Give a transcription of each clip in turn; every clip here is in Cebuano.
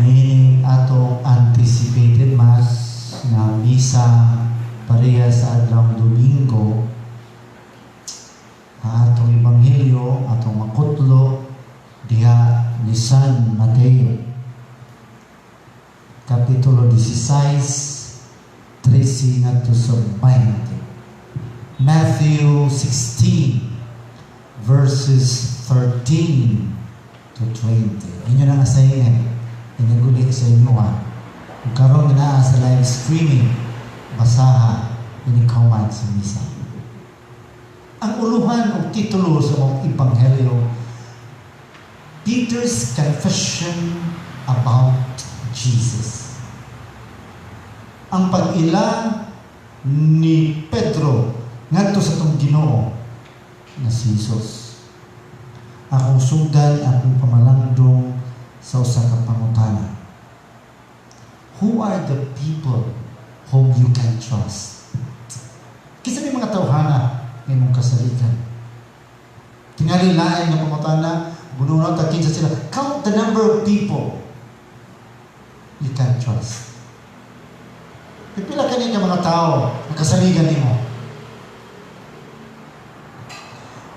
Niining atong anticipated Mass nga misa pareha sa adlawng Domingo, ang atong Ebanghelyo, atong makutlo diha ni San Mateo Kapitulo 16, 13 ngadto sa 20. Matthew 16 verses 13 to 20. Inyo na nga sa inyo. Inyo sa inyo ha. Kung karon naa sa live streaming, basaha ini comment sa misa. Ang uluhan o titulo sa mga Ebanghelyo, Peter's Confession about Jesus. Ang pag-ila ni Pedro ngadto sa atong Ginoo na si Jesus. Akong sugdan, akong pamalandong sa usa ka pangutana. Who are the people whom you can trust? Kinsa may mga tawhana nga imong kasaligan? Tingali lain nga pangutana, bununon ta kinsa sila. Count the number of people you can trust. Pipila kani ka mga tao nga kasaligan nimo?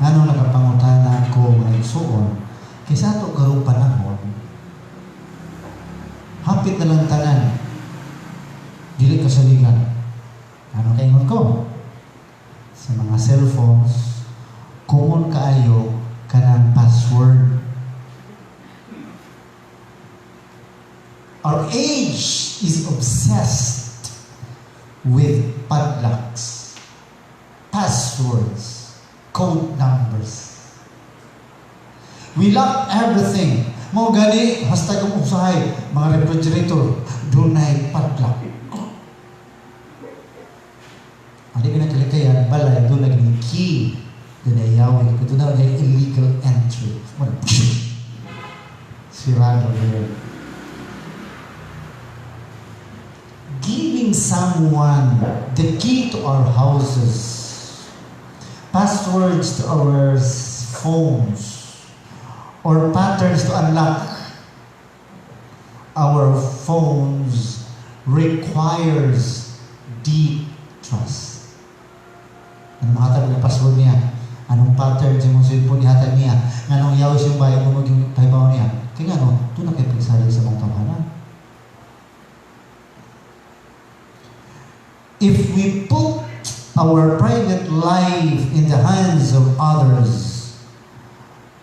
Ngano nakapangutana ko, mga igsuon? Kay sa ato karong panahon, hapit na lang tanan dili kasaligan. Ano kaingon ko? Sa mga cellphones, common kaayo kanang password. Our age is obsessed with padlocks, passwords, code numbers. We lock everything. Mao gani, hasta kung usahay, mga refrigerator, dunay padlock. Hindi ko nakalikayan, balay, dunay key, dunay yawi, kung doon na illegal entry. Sirado there. Giving someone the key to our houses, passwords to our phones, or patterns to unlock our phones requires deep trust. Ano mahatag ng password niya? Anong pattern sa imong cellphone ihatag niya? Nganong yaw siyang bayad mo maging pahibaw niya? Kaya nga no, doon na kayo pagsalig sa mga tawhana. If we put our private life in the hands of others,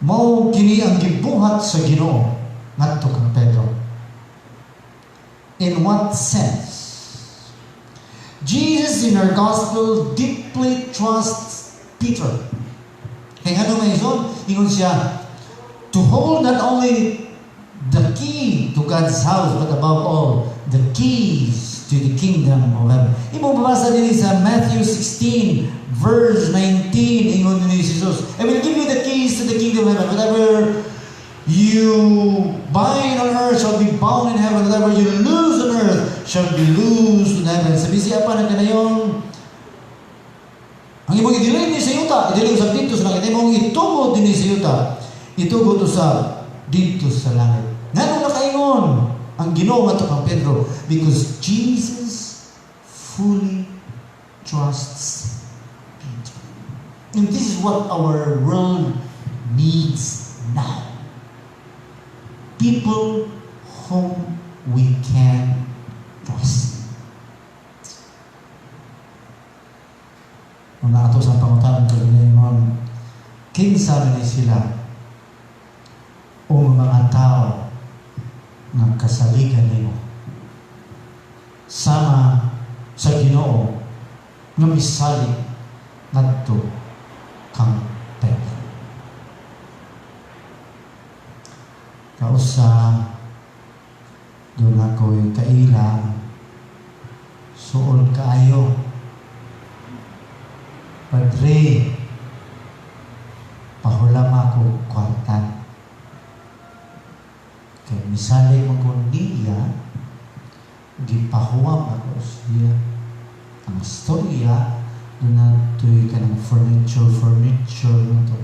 mao kini ang gibuhat sa Ginoo ngadto kang Pedro. In what sense? Jesus in our gospel deeply trusts Peter. Kaya nga may ingon siya, to hold not only the key to God's house, but above all, the keys to the kingdom of heaven. Imo mabasa dinhi sa Matthew 16, verse 19, ingon ni Jesus, "I will give you the keys to the kingdom of heaven. Whatever you bind on earth shall be bound in heaven. Whatever you loose on earth shall be loosed in heaven." Sa bisiya pa nagkanayon, ang imong idilin ni sa yuta, idilin sa dito sa langit. Imong itugod dinhi sa yuta, itugod usab dito sa langit. Ngano nakaingon ang Ginoo ngadto kang Pedro? Because Jesus fully trusts Peter. And this is what our world needs now. People whom we can trust. Nung naato sa pangutan kaganingon, kinsa man ni sila o mga tao nga kasaligan nimo sama sa Ginoo nga misalig ngadto kang Pedro? Kausa doon ako'y kaila, suol kaayo. "Padre, pahulam ako kwarta." Kay misalig man ko niya, gipahuwam ako siya. Ang storya, doon na ito'y kanang furniture, furniture na to.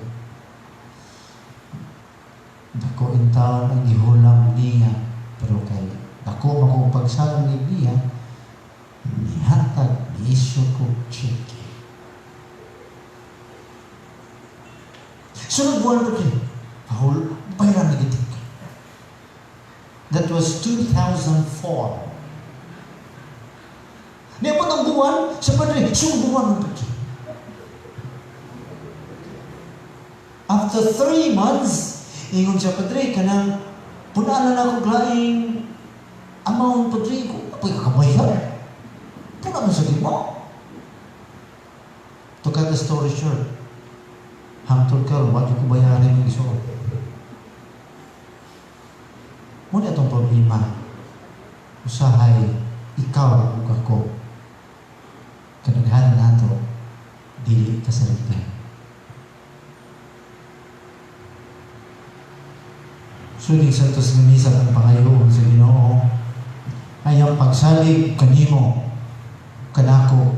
Dako in taon ang gihulam niya, pero kay Dako man ko pagsalang ni Bia, nihatag, ni-issue ko cheque. Sunod buwan pa rin, pahul, bayaran na gitik. That was 2004. Niabot ang buwan, sa padre, sunod buwan ng pagki. After 3 months, ingon siya, "Padre, kanang punaan na ako laing amount, padre ko." Apoy kakabayad. Puna man sa mo. To cut the story short, hangtod karon wa ko bayarin ng igsoon. Mao ni atong problema. Usahay ikaw ug ako, kadaghanan nato dili kasaligan. Suning Santos nga Misa kang pangayoon sa Ginoo ay ang pagsalig kanimo, kanako,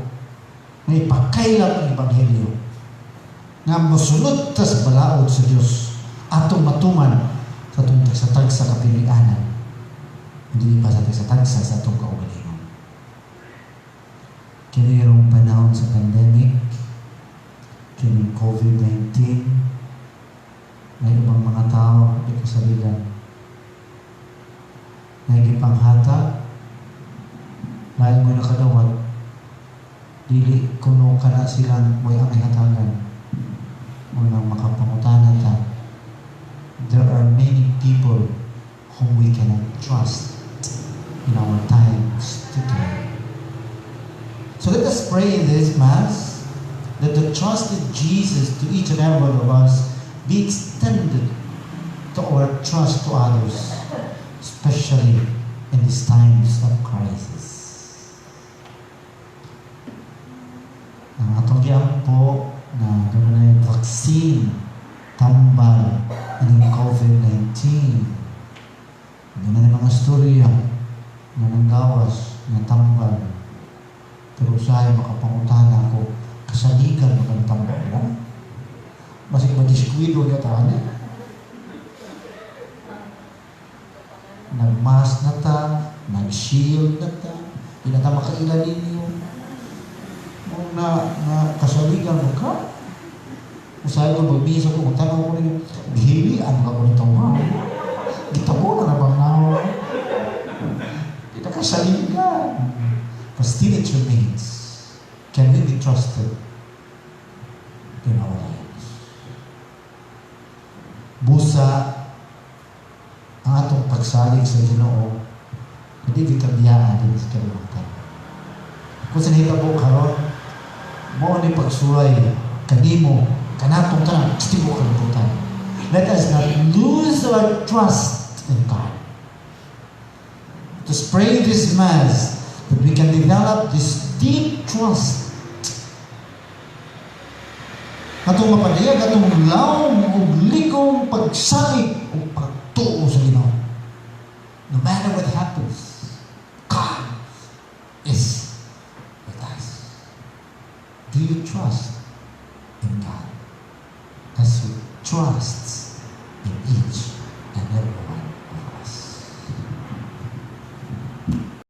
nga ipakaylap ang Ebanghelyo nga mosunod ta sa balaod sa Dios atong matuman sa atong tagsa-tagsa kapilianan, hindi pa sa tagsa-tagsa sa atong kaugalingon. Kini rong panahon sa pandemic, kining COVID-19, may ubang mga tao di kasaligan na gipanghatag, lain mo nakadawat, dili kuno kana silang mo'y ang hatagan. Unang makapangutana ta, there are many people whom we cannot trust in our times today. So let us pray in this Mass that the trusted Jesus to each and every one of us be extended to our trust to others, especially in these times of crisis. Ang atong giampo na doon na yung vaccine tambal ining COVID-19. Doon na mga storya na nanggawas na tambal. Pero usahay makapangutana ko, kasaligan mo kang tambal lang. Basig madiskuido niya tani. Nag-mask na ta, nag-shield na ta, di na ta makaila ninyo. Nung na kasaligan mo ka, usahay ko magbisa ko, magtanaw ko ninyo, gihilian ka ko nito nga. Gitabo na naman na. Di na kasaligan. But still it remains. Can we be trusted in our lives? Busa, ang atong pagsalig sa Ginoo, hindi kita biyaan din sa kalibutan. Kung sa nahitabo karon, mao ni pagsulay kanimo, kanatong tanan, sa tibuok kalibutan. Let us not lose our trust in God. To pray this Mass, that we can develop this deep trust. Atong mapadayag atong lawom ug ligon pagsalig ug pagtuo sa Ginoo. No matter what happens, God is with us. Do you trust in God as you trust in